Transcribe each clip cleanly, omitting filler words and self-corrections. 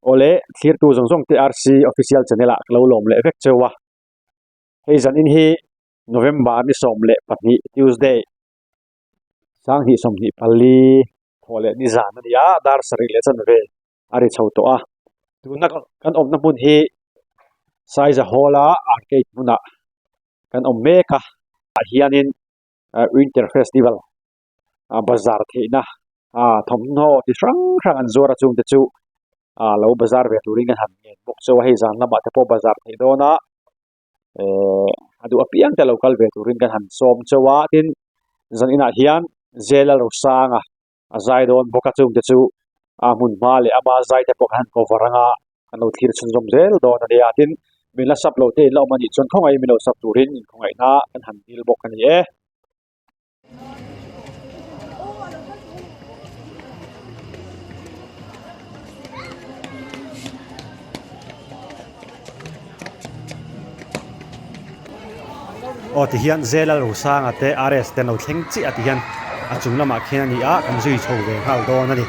Awle thlirtu zawng zawng te RC official channel ah ka lo lawm leh vek cheu a. Hei zan in hi November ni 12 Tuesday sanghnih 24 thawh leh ni zan a ni a, dar sarih leh chanve a ri chho tawh a. Tuna kan awmna hmun hi Saiza Hall a arcade hmunah kan awm mek a, ah hianin Winter Festival bazar theihna thawmhnaw ti hrang hrang an zuar a chungte chu lo bazar ve turin kan han ngen bawk chu a hei zan lamah te pawh bazar theih dawn a ehh a duh apiang te lo kal ve turin kan han sawm chauh a tin zan inah hian Zela Rosanga a zai dawn bawk a chungte chu a hmun hma leh ama zai te pawh kan han cover anga kan lo thlir chhunzawm zel dawn a nia tin min la sub lo te in la awm a nih chuan khawngaih min lo sub turin inkhawngaihna kan han dil bawk a ni e. Aw ti hian Zela Rosanga te RS te an lo thleng chiah a ti hian a chung lamah khian a ni a kan zui chho ve nghal dawn a ni.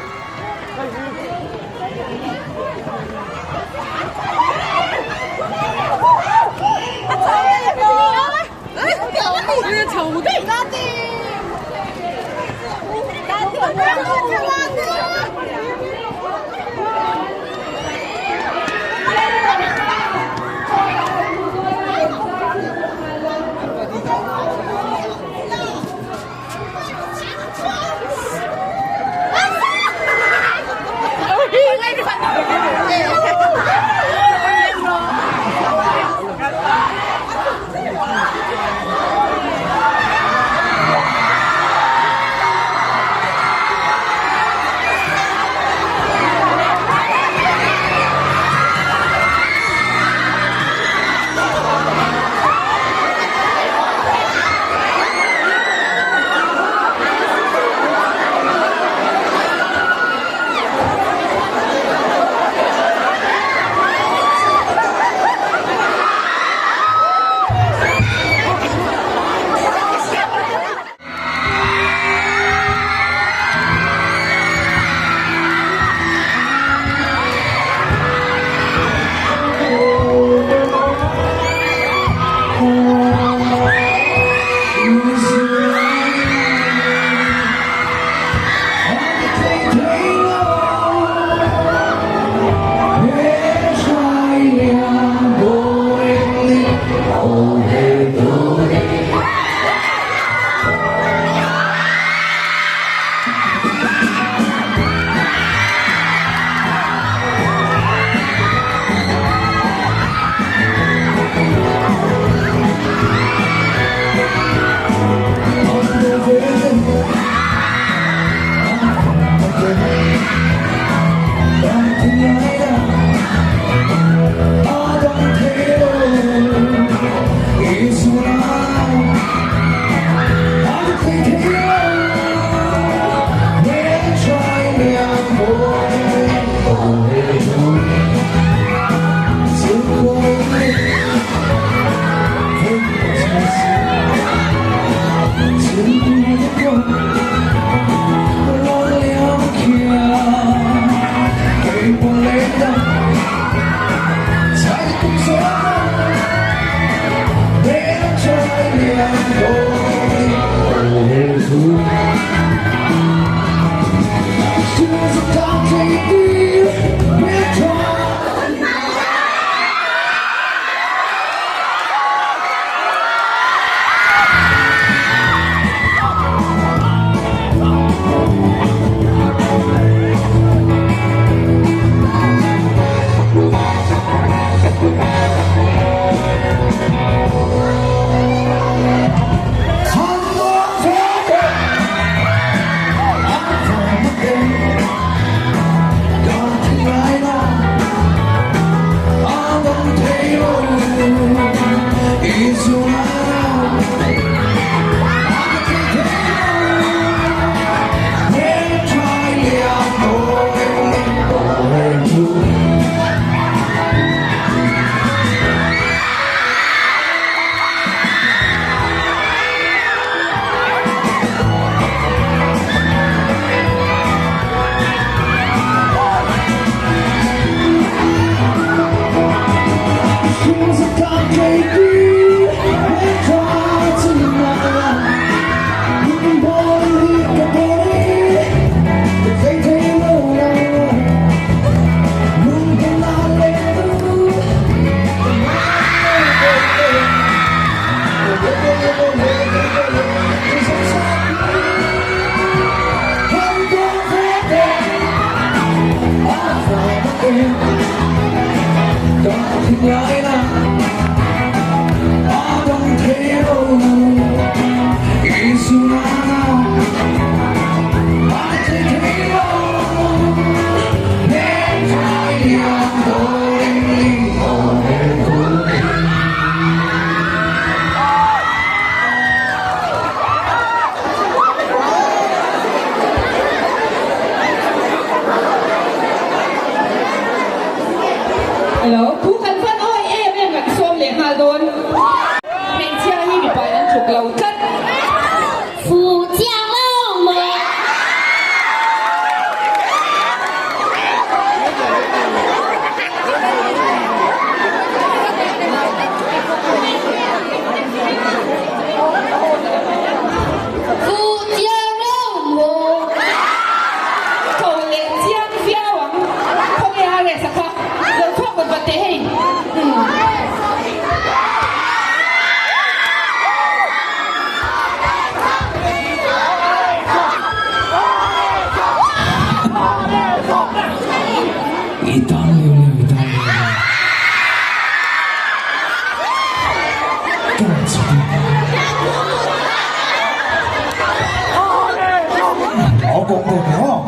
kawng te ni aw.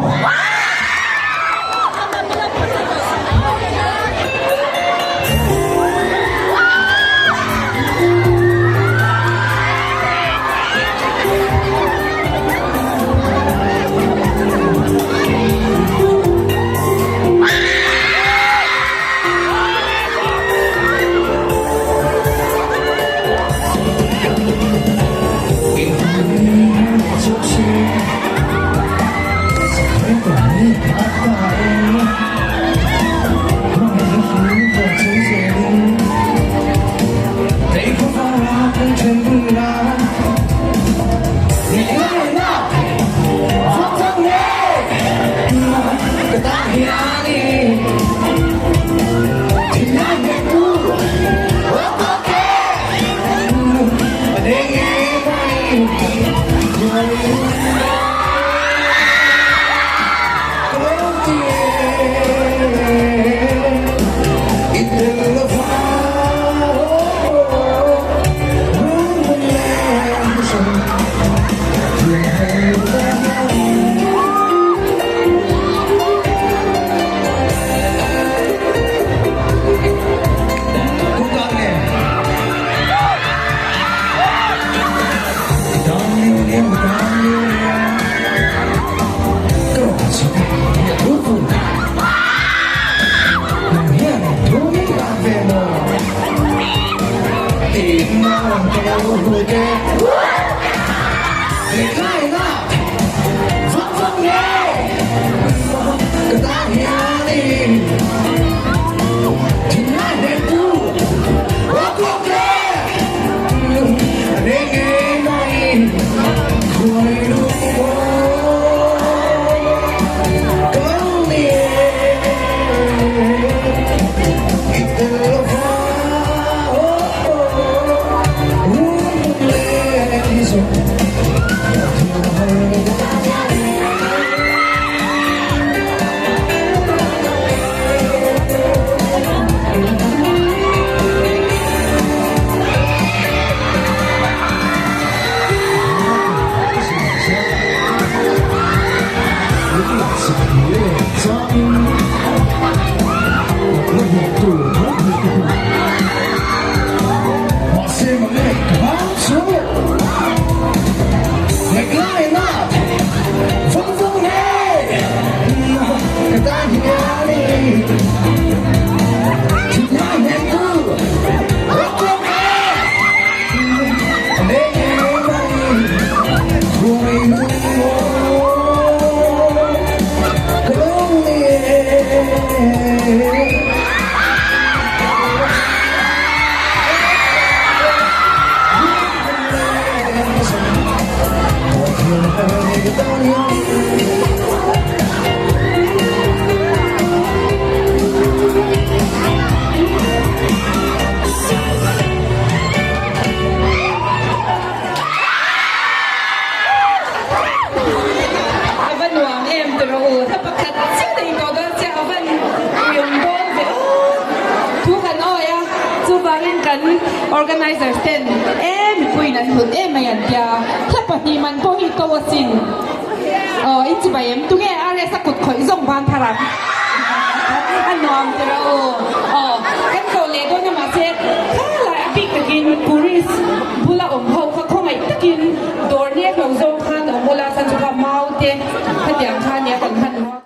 A va nuam em ti rawh u, hla pakhat chiah te in tawh dawn chiah a van uiawm dawn ve aw. Thu kan awi a, chuvangin kan organizers ten e mipuiin an hlut em mai an tia, hla pahnih man pawh hi to asin. Aw in chibai em tunge RS a kut khawih zawng ban thar ang. A nuam ti rawh u. Aw kan koh leh dawn a mahse khalai a bik takin police bula awm ho kha khawngaih takin dawr nek lo zawng khan awm ula chuan chu kha mau te khatiang kha nia kan hman rual.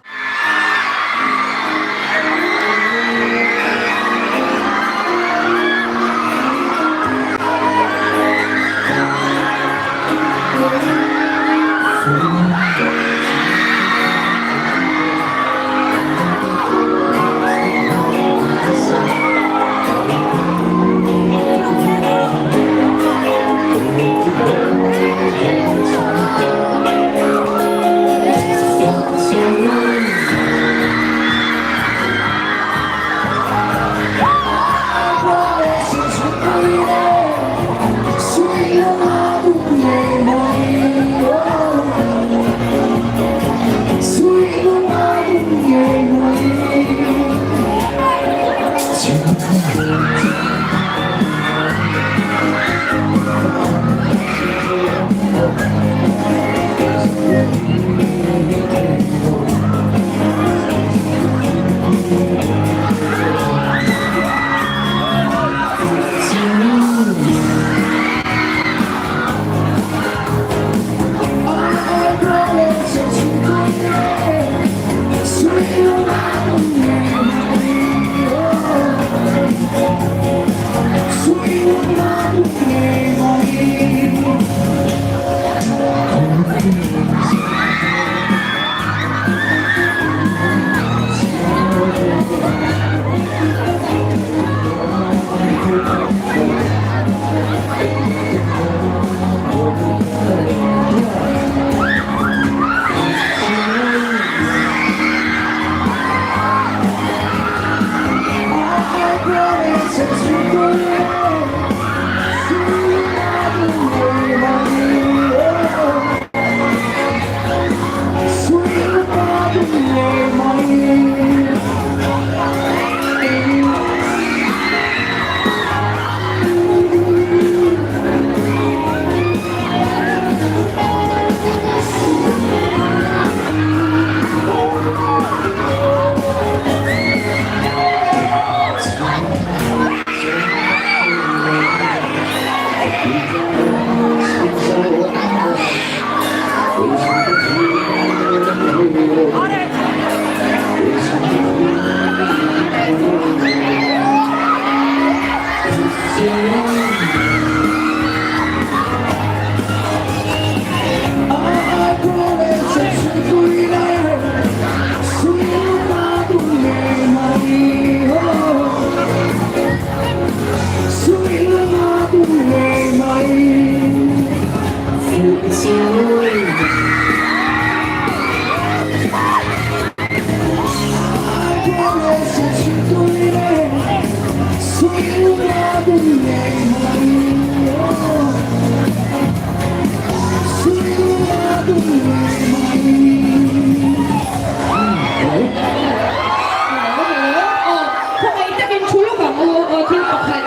Khawngaih takin thu lawk ang u aw thil pakhat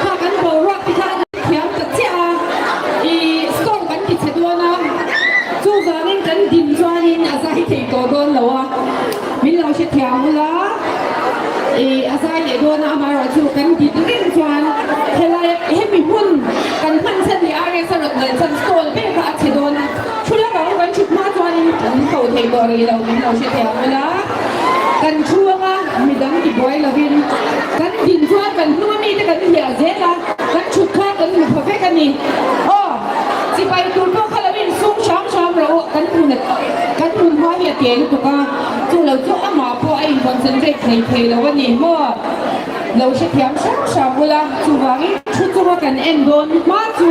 kha kan boruak te kha a thiam ta chiah a, i store kan ti chhe dawn a, chuvangin kan din chuanin a zai thei tawh dawn lo a, min lo hrethiam ula, i a zai leh dawn a, amaherawhchu kan din reng chuan helai hemi hmun kan hman chhan leh RS a rawn kal chhan stall ber kha a chhe dawn a, thu lawk ang u kan thut hma chuanin kan ko thei tawh rih lo min lo hrethiam ula, kan thu anga midang ti buai lovin kan din chuan kan hnung ami te kan hliah zel a, kan thut khan kan hmu pha vek a ni. Aw, chipai tur pawh kha lo insum hram hram rawh u, kan hmun kan hmun hma hi a te lutuk a, chu lo chu amah pawh a in concentrate thei thei lo a ni maw? Lo hrethiam hram hram ula, chuvangin thu chunga kan en dawn hma chu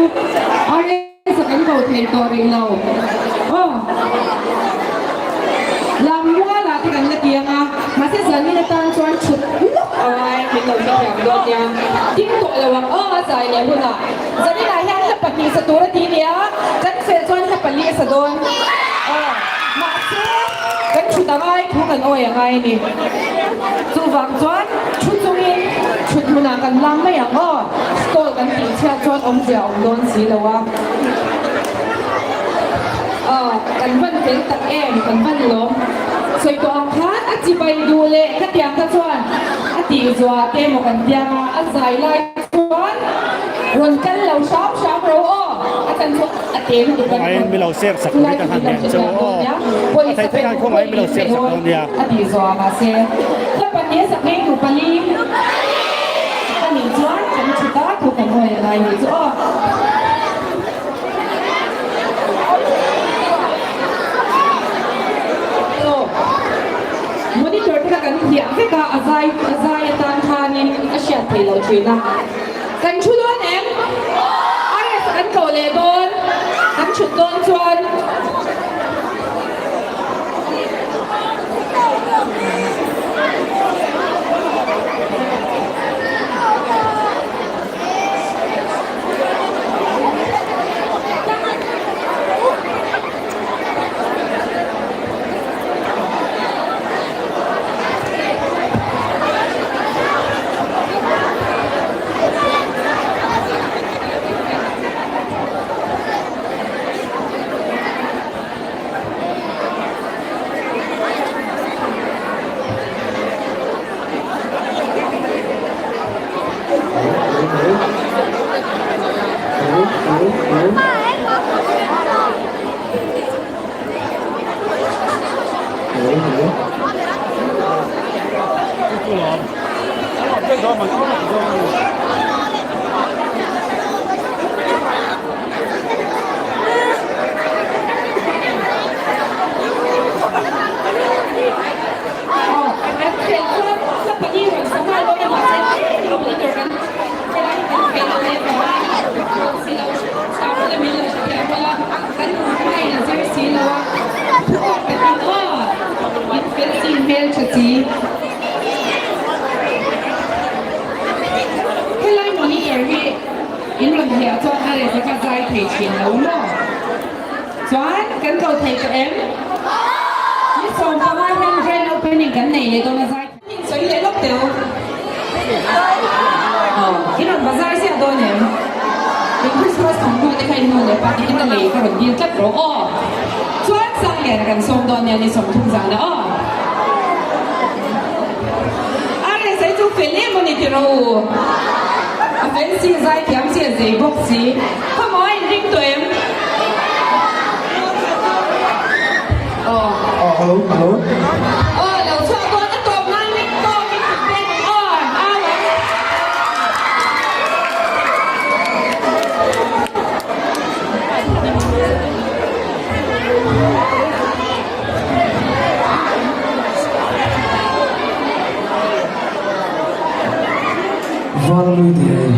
RS. Sa kan ko thei tawh rih lo aw. Lammualah te kan la ti ang a, mahse zanin atan chuan chhut lawk a ngai min lo hrethiam dawn nia. Ding tawh lo ang aw a zai leh hunah. Zaninah hian hla pahnih sa tur a ti nia, kan fel chuan hla pali a sa dawn aw. Mahse kan chhut a ngai thu kan awi a ngai a ni. Chuvang chuan thu chungin chhut hmunah kan lam mai ang aw. Stall kan tih chhiat chuan awmzia a awm dawn si lo a. Aw, kan van fel tak em, kan van lawm. Sawi tawh ang khan a chibai duh leh khatiang kha chuan a tih zuah te emaw kan tiang a, a zai lai chuan rawn kal lo hram hram ro aw. A chan chu a te lutuk a ni maw? Chulai chu min lo hrethiam dawn nia. Pawisa pe duh pawhin min pe dawn a tih zuah mahse hla pahnih a sak ngei duh pali. A nih chuan kan thut a, thu kan hawi a ngai nih chu aw. Aw, monitor te kha kan hliah vek a, a zai a zai atan khanin a hriat theih loh thin a. Kan thu dawn em? RS kan tlawh leh dawn, kan thut dawn chuan. Helai monitor hi in rawn hliah chuan a reh zaka zai thei thin lo maw? Chuan kan ko thei tawh em? Ni 15 hian grand opening kan nei leh dawn a zai thei. In sawi leh lawk teh u. Aw, in rawn bazar ziah dawn em? In Christmas thawmhnaw te kha in nu leh pa te hian a lei ka rawn dil tlat rawh aw. Chuan Sangliana kan sawm dawn nia ni 30 zana aw. A reh zai chu fel em a ni tiraw u? A fel si, zai thiam si, a zei bawk si. Khawmaw a inring tawh em? Aw. Aw, hello, hello. Aw, lo chhuak dawn a tawp nan min tawk in min pek ang aw, au ang. Val lui tih a ni.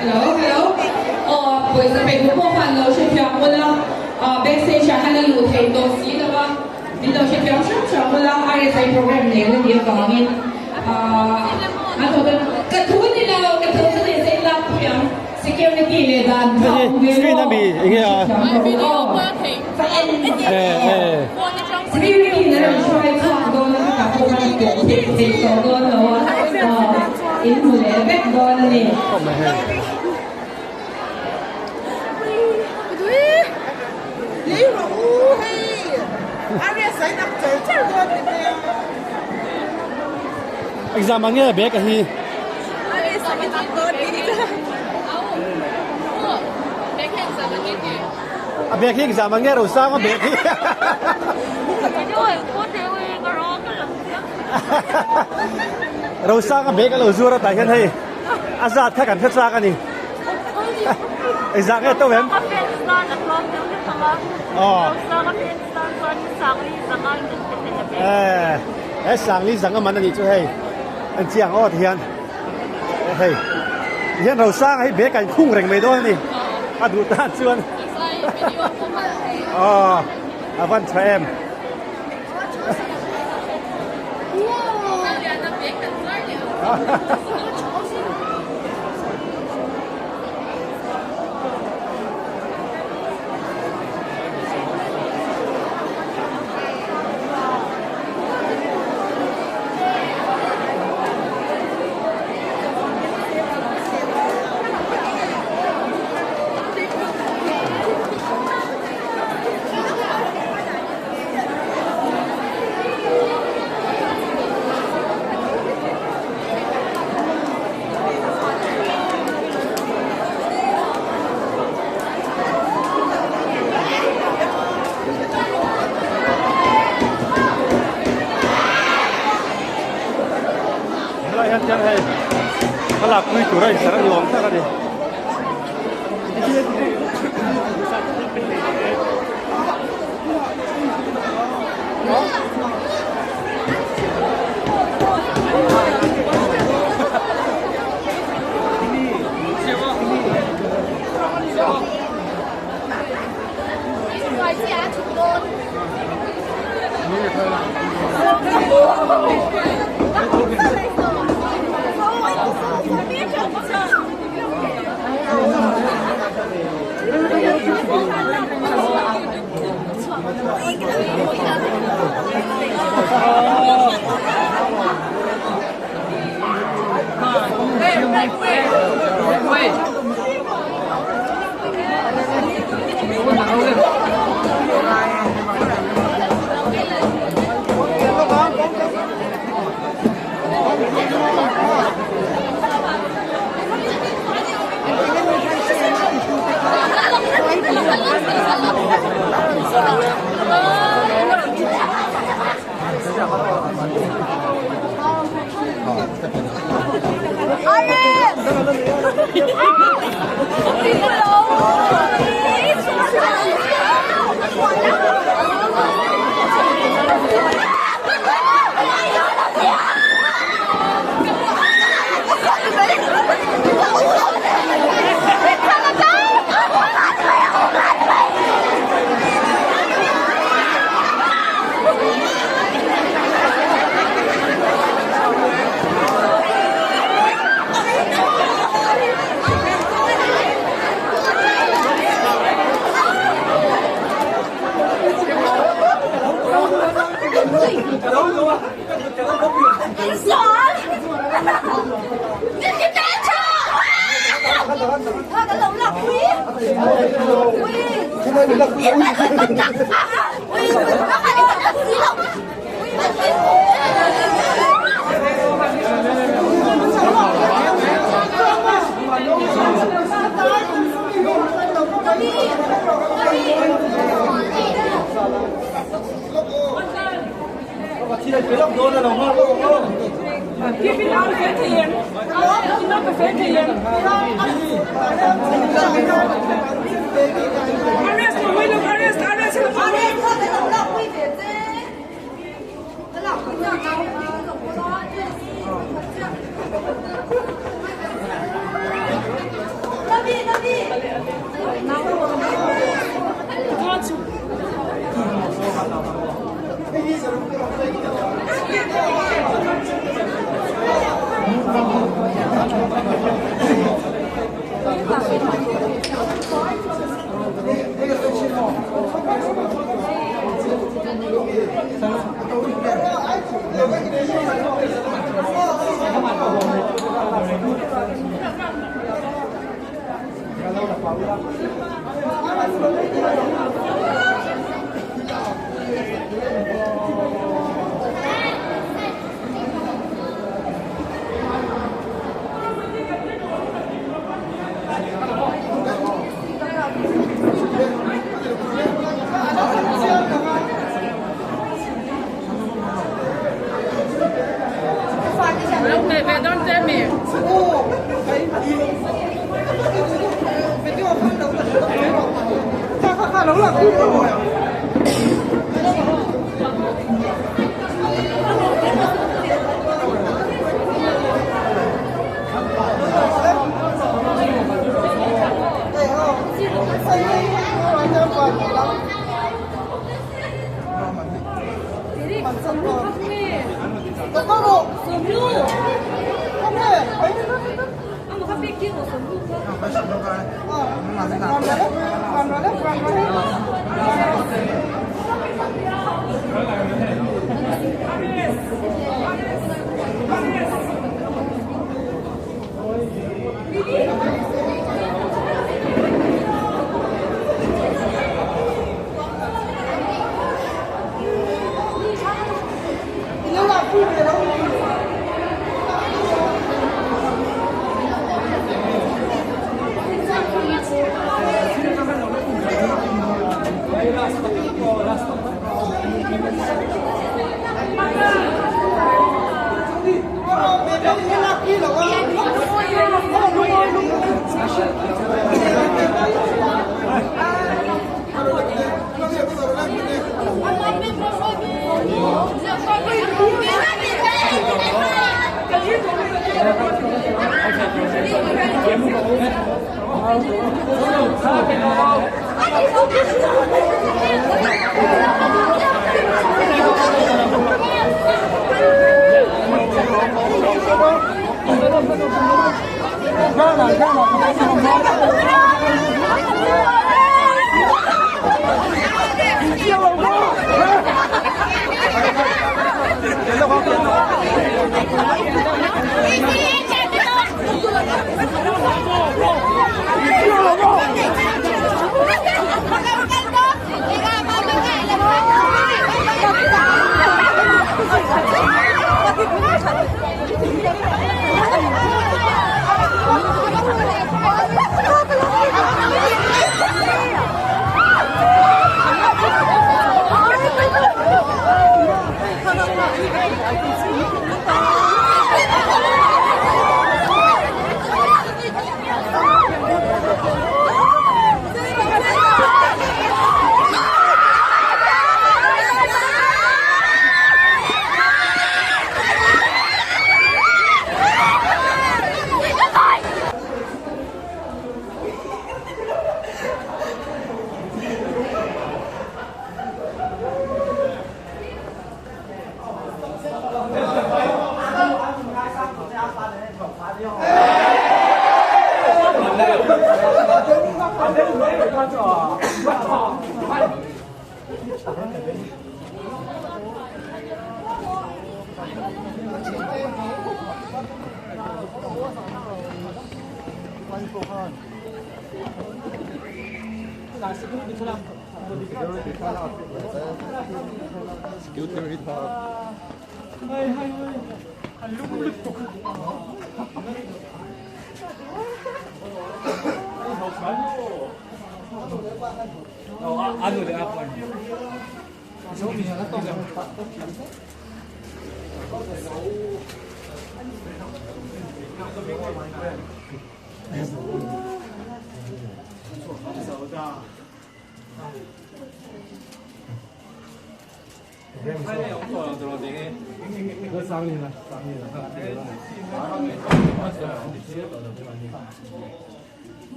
Hello hello aw pawisa pe tu pawh khan lo hrethiam ula backstage ah khan a luh theih tawh si lo a min lo hrethiam hrang hrang ula RSI program nen a nih avangin an thaw dawn ka thu ni lo ka thu chu ni se i lak pui ang security leh dan kha a awm ve maw hrethiam rawh u aw ka en security in a rawn hruai chhuak dawn a ka pawh khan pawh theih theih tawh dawn lo a in hmu leh vek dawn a ni. Exam ang nge bag a hi. A bag hi exam ang nge ro sang a bag hi. Rosang a bag a lo zuar a tah hian hei a zat kha kan hre chak a ni. Engzah nge to em? Aw. He Sangli zang a man a nih chu hei an chiang aw ti hian hei ti hian Rosanga hi bag a inkhung reng mai dawn a ni a duh tan chuan aw a van tha em. Helai hian chuan hei thlalak pui tur a insar a ni awm tak a ni.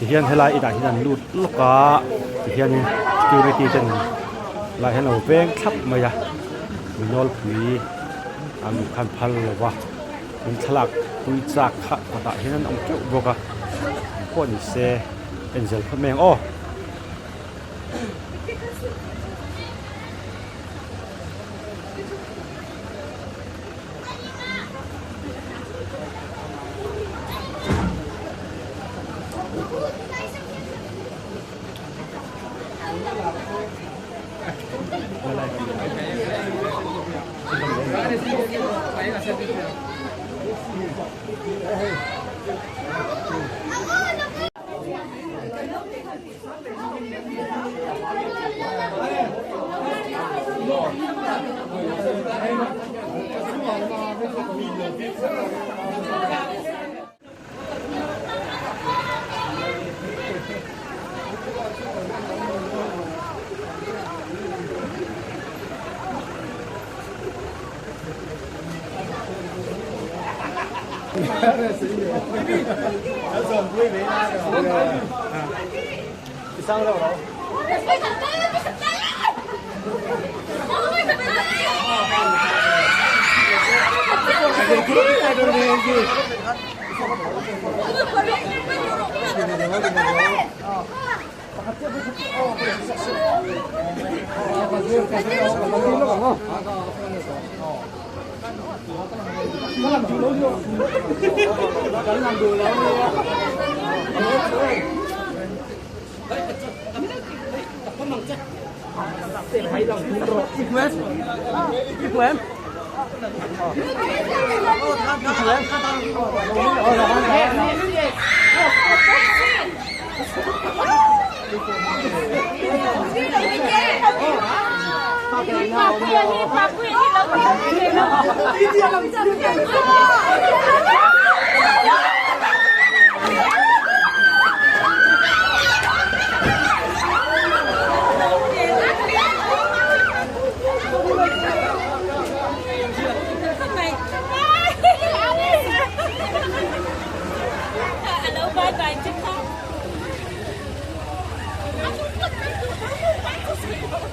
Tihian helai inah hian an lut lawk a tihianin security ten lai hian alo veng thlap mai a mi nawlpui an khan phal lo va tin thlalak pui chak kha kawtah hian an awm teuh bawk a engpawh ni se en zel phawt mai ang aw.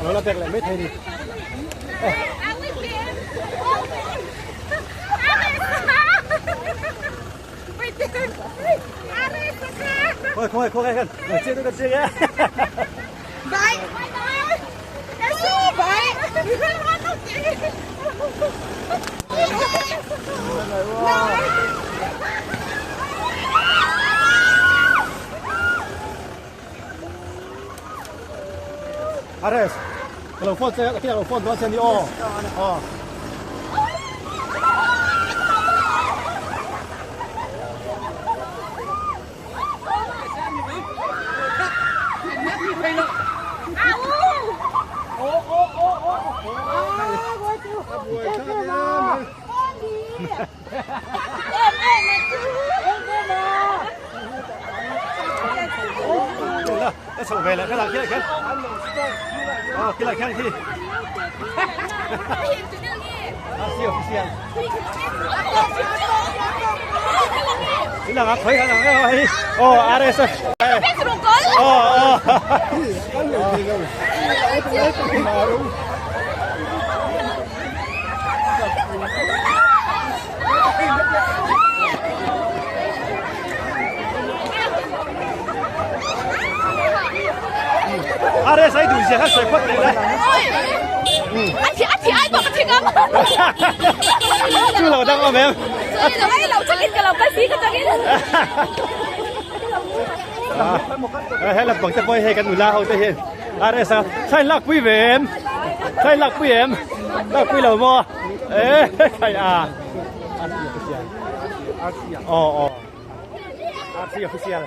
Nó là bẹc lại mấy thầy đi. Thôi thôi thôi kan. Chơi tôi cần chơi á. Bye. Ares. Kalau phone saya, kita kalau phone tuan ni oh. Oh. Chho ve leh khelai khi aw khilai khian khi RC official in lang a khawi khan ang em hei aw RS aw aw RS ai duh zia kha sawi phawt leh la. A thi ai bawk a thi ngam. Chu lo dang awm em. Ai lo chakin ka lo kal si ka chakin. Ah, he lampang te pawh hei kan nula ho te hian RS a thlain lak pui ve em thlain lak pui em lak pui lo maw e khai a aw aw RC official.